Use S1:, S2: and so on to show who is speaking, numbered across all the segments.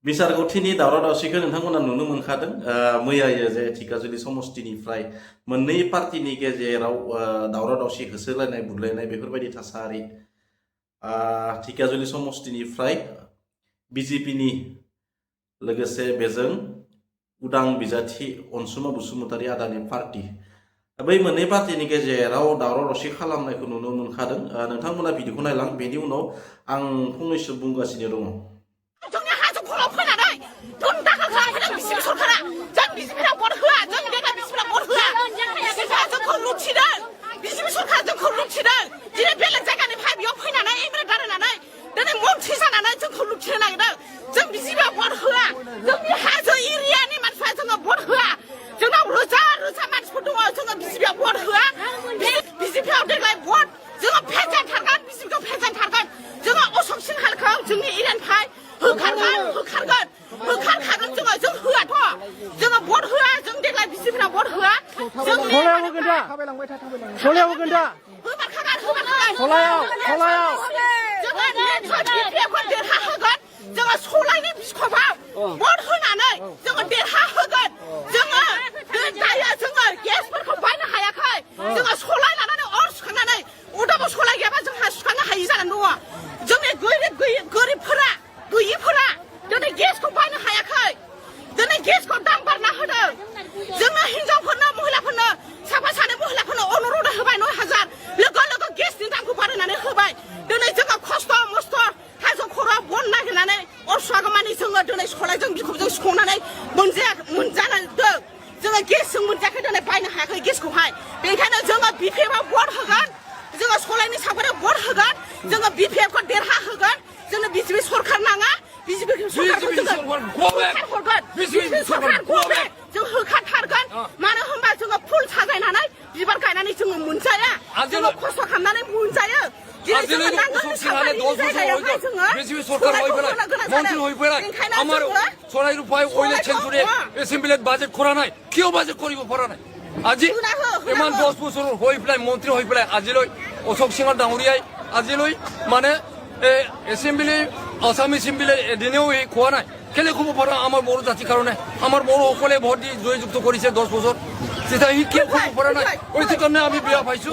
S1: बिसारगौथिनि दावराव दावसिखौ नोंथांमोना नुनो मोनखादों मैयायो जे धिकाजुलि समष्टिनिफ्राय मोननै पार्टिनि गेजेराव दावराव दावसि होसोलायनाय बुलायनाय बेफोरबायदि थासारि धिकाजुलि समष्टिनिफ्राय बिजेपिनि लोगोसे बेजों उदां बिजाथि अनसुमा बसुमतारी आदानि पार्टी बै मोननै पार्टिनि गेजेराव दावराव दावसि खालामनायखौ नुनो मोनखादों नोंथांमोना भिडिअखौ नायलां बेनि उनाव आं फंनैसो बुंगासिनो दङ
S2: আজি ইমান 10 বছর হই পেলাই মন্ত্রী হই পেলাই আজিলৈ অশোক সিংহৰ ডাঙৰীয়াই আজিলৈ মানে এসেম্বলি আসাম এসেম্বলি এদিনেও খোৱা নাই কেলে খুব পৰা আমাৰ বড়ো জাতিৰ কাৰণে আমাৰ বড়ো সকলে ভোট দি জয়যুক্ত কৰিছে 10 বছৰ সেটা ই কি খুব পৰা নাই ওইটি কাৰণে আমি বিয়া পাইছো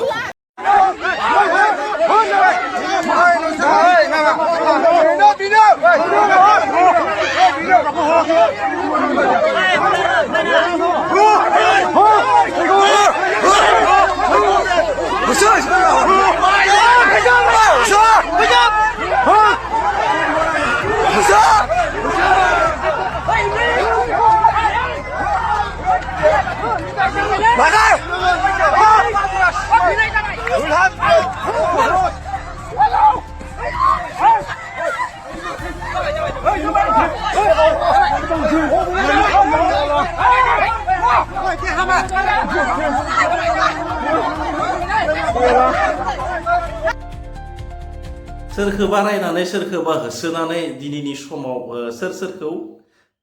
S1: सोरखौबा रायनानै सोरखौबा होसोनानै दिनैनि समाव सोर सोरखौ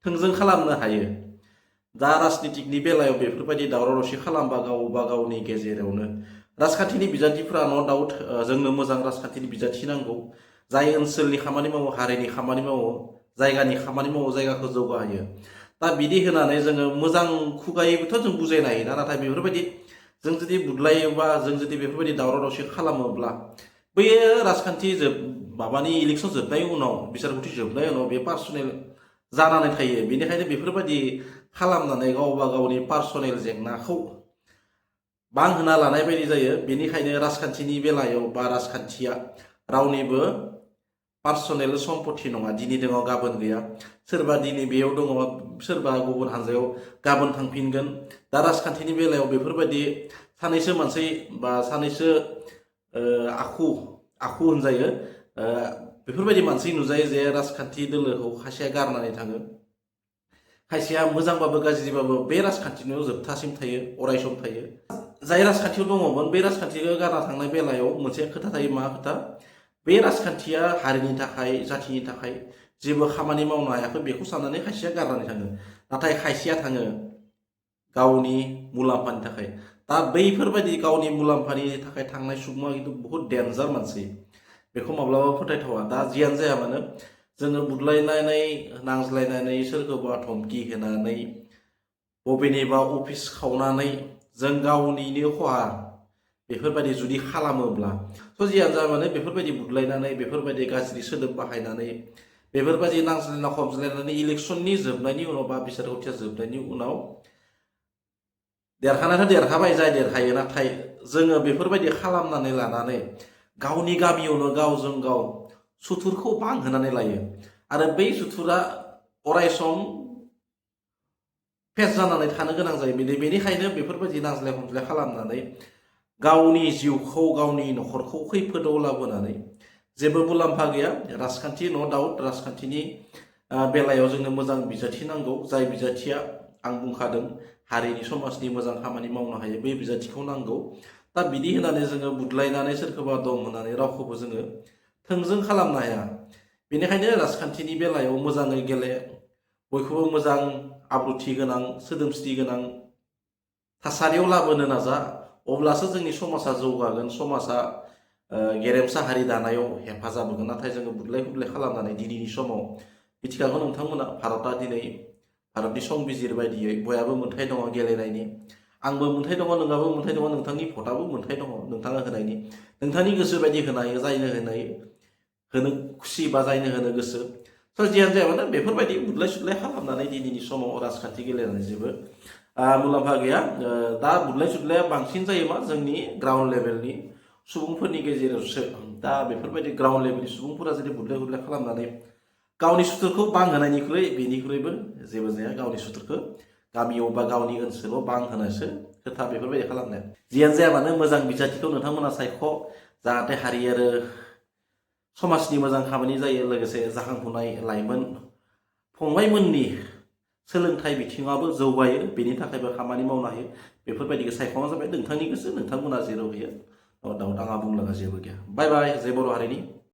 S1: थोंजों खालामनो हायो दा राजनितिकनि बेलायाव बेफोरबायदि दावराव दावसि खालामबा गावबा गावनि गेजेरावनो राजखान्थिनि बिजाथिफोरा न' डाउट जोंनो मोजां राजखान्थिनि बिजाथि नांगौ जाय ओनसोलनि खामानि मावो हारिनि खामानि मावो जायगानि खामानि मावो जायगाखौ जौगाहोयो दा बिदि होनानै जोङो मोजां खुगायैबोथ' जों बुजायनो हायो नाथाय बेफोरबायदि जों जुदि बुदलायोबा जों जुदि बेफोरबायदि दावराव दावसि खालामोब्ला बै राजखान्थि माबानि इलेक्सन जोबनायनि उनाव बिसारगुथि जोबनायनि उनाव बे पार्सनेल जानानै थायो बेनिखायनो बेफोरबायदि खालामनानै गावबा गावनि पार्सनेल जेंनाखौ बांहोना लानाय बायदि जायो बेनिखायनो राजखान्थिनि बेलायाव बा राजखान्थिया रावनिबो पार्सनेल सम्पति नङा दिनै दङ गाबोन गैया सोरबा दिनै बेयाव दङ सोरबा गुबुन हानजायाव गाबोन थांफिनगोन दा राजखान्थिनि बेलायाव बेफोरबायदि सानैसो मानसि बा सानैसो आखु होनजायो बेफोरबायदि मानसि नुजायो जे राजखान्थि दोलोखौ खायसेया गारनानै थाङो खायसेया मोजांबाबो गाज्रिबाबो बे राजखान्थिनियाव जोबथासिम थायो अरायसम थायो जाय राजखान्थियाव दङमोन बे राजखान्थिखौ गारना थांनाय बेलायाव मोनसे खोथा थायो मा खोथा बे राजखान्थिया हारिनि थाखाय जाथिनि थाखाय जेबो खामानि मावनो हायाखै बेखौ साननानै खायसेया गारनानै थाङो नाथाय खायसेया थाङो गावनि मुलाम्फानि थाखाय दा बैफोरबायदि गावनि मुलाम्फानि थाखाय थांनाय सुबुङा खिन्थु बहुत डेन्जार मानसि बेखौ माब्लाबा फोथायथावा दा जियानो जाया मानो जोङो बुदलायनानै नांज्लायनानै सोरखौबा धमकी होनानै बबेनिबा अफिस खावनानै जों गावनिनो खहा बेफोरबायदि जुदि खालामोब्ला थ' जियानो जा माने बेफोरबायदि बुदलायनानै बेफोरबायदि गाज्रि सोदोब बाहायनानै बेफोरबायदि नांज्लायना खमज्लायनानै इलेक्सननि जोबनायनि उनाव बा बिसायख'थिया जोबनायनि उनाव देरहानायाथ' देरहाबाय जाय देरहायो नाथाय जोङो बेफोरबायदि खालामनानै लानानै गावनि गामियावनो गावजों गाव सुथुरखौ बांहोनानै लायो आरो बै सुथुरा अरायसम फेस जानानै थानो गोनां जायो बेनिखायनो बेफोरबायदि नांज्लाय खमज्लाय खालामनानै गावनि जिउखौ गावनि न'खरखौ खैफोदाव लाबोनानै जेबो मुलाम्फा गैया राजखान्थि न' डाउट राजखान्थिनि बेलायाव जोंनो मोजां बिजाथि नांगौ जाय बिजाथिया आं बुंखादों हारिनि समाजनि मोजां खामानि मावनो हायो बे बिजाथिखौ नांगौ दा बिदि होनानै जोङो बुदलायनानै सोरखौबा दं होननानै रावखौबो जोङो थोंजों खालामनो हाया बेनिखायनो राजखान्थिनि बेलायाव मोजाङै गेले बयखौबो मोजां आब्रुथि गोनां सोदोमस्रि गोनां थासारियाव लाबोनो नाजा अब्लासो जोंनि समाजा जौगागोन समाजा गेरेमसा हारि दानायाव हेफाजाब होगोन नाथाय जोङो बुदलाय खुदलाय खालामनानै दिनैनि समाव मिथिखागौ नोंथांमोना भारतआ दिनै भारतनि संबिजिर बायदियै बयहाबो मोन्थाय दङ गेलेनायनि आंबो मोन्थाय दङ नोंहाबो मोन्थाय दङ नोंथांनि भटआबो मोन्थाय दङ नोंथाङा होनायनि नोंथांनि गोसो बायदि होनो हायो जायनो होनो खुसि बा जायनो होनो गोसो स' जियानो जाया मानो बेफोरबायदि बुदलाय सुदलाय खालामनानै दिनैनि समाव राजखान्थि गेलेनानै जेबो मुलाम्फा गैया दा बुदलाय सुदलाया बांसिन जायो मा जोंनि ग्राउन्ड लेभेलनि सुबुंफोरनि गेजेरावसो दा बेफोरबायदि ग्राउन्ड लेभेलनि सुबुंफोरा जुदि बुदलाय खुदलाय खालामनानै गावनि सुथुरखौ बांहोनायनिख्रुइ बेनिख्रुइबो जेबो जाया गावनि सुथुरखौ गामियाव बा गावनि ओनसोलाव बांहोनोसो खोथा बेफोरबायदि खालामनाया जियानो जाया मानो मोजां बिजाथिखौ नोंथांमोना सायख' जाहाथे हारि आरो समाजनि मोजां खामानि जायो लोगोसे जाखांफुनाय लाइमोन फंबायमोननि सोलोंथाइ बिथिङावबो जौगायो बेनि थाखायबो खामानि मावनो हायो बेफोरबायदिखौ सायख'नाय जाबाय नोंथांनि गोसो नोंथांमोना जेराव होयो दाउट आंहा बुंलाङा जेबो गैया बाय बाय जय बर' हारिनि